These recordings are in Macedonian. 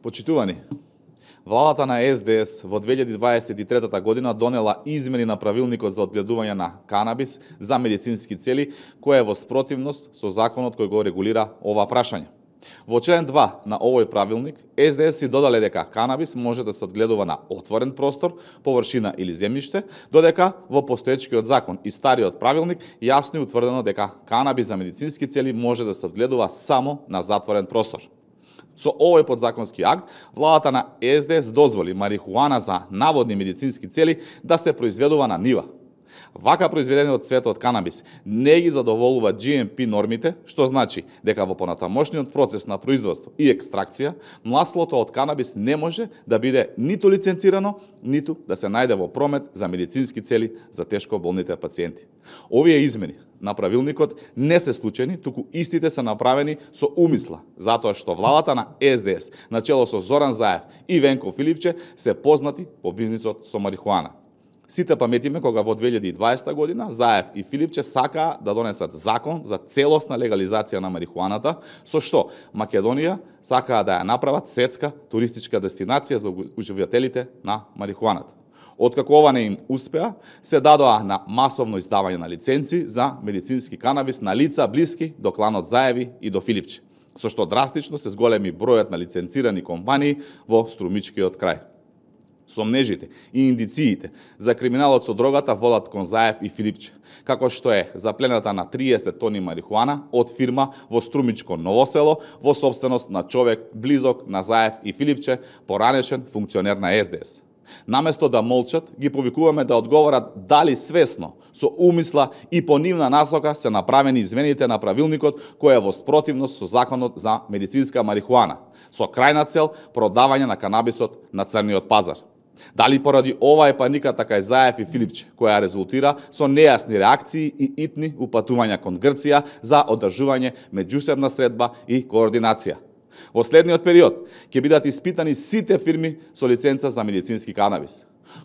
Почитувани, владата на СДС во 2023 година донела измени на правилникот за одгледување на канабис за медицински цели, која е во спротивност со законот кој го регулира ова прашање. Во член 2 на овој правилник, СДС си додале дека канабис може да се одгледува на отворен простор, површина или земјиште, додека во постоечкиот закон и стариот правилник јасно е утврдено дека канабис за медицински цели може да се одгледува само на затворен простор. Со овој подзаконски акт, владата на СДС дозволи марихуана за наводни медицински цели да се произведува на нива. Вака произведениот цветот канабис не ги задоволува GMP нормите, што значи дека во понатамошниот процес на производство и екстракција, маслото од канабис не може да биде ниту лиценцирано, ниту да се најде во промет за медицински цели за тешко болните пациенти. Овие измени на правилникот не се случајни, туку истите се направени со умисла, затоа што владата на СДС, начело со Зоран Заев и Венко Филипче, се познати по бизнисот со марихуана. Сите паметиме кога во 2020 година Заев и Филипче сакаа да донесат закон за целосна легализација на марихуаната, со што Македонија сакаа да ја направат светска туристичка дестинација за уживателите на марихуаната. Откако ова не им успеа, се дадоа на масовно издавање на лиценци за медицински канабис на лица блиски до кланот Заеви и до Филипче, со што драстично се зголеми бројот на лиценцирани компании во Струмичкиот крај. Сомнежите и индициите за криминалот со дрогата водат кон Заев и Филипче, како што е заплената на 30 тони марихуана од фирма во Струмичко Ново село во собственост на човек близок на Заев и Филипче, поранешен функционер на СДС. Наместо да молчат, ги повикуваме да одговорат дали свесно, со умисла и по нивна насока се направени измените на правилникот кој е во спротивност со законот за медицинска марихуана, со крајна цел продавање на канабисот на црниот пазар. Дали поради ова е паниката кај Заев и Филипче, која резултира со нејасни реакции и итни упатувања кон Грција за одржување меѓусебна средба и координација. Во следниот период ќе бидат испитани сите фирми со лиценца за медицински канабис.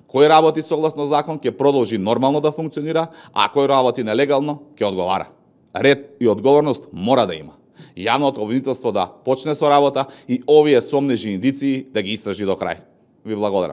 Кој работи согласно закон ќе продолжи нормално да функционира, а кој работи нелегално ќе одговара. Ред и одговорност мора да има. Јавното обвинителство да почне со работа и овие сомнежи и индиции да ги истражи до крај. Ви благодарам.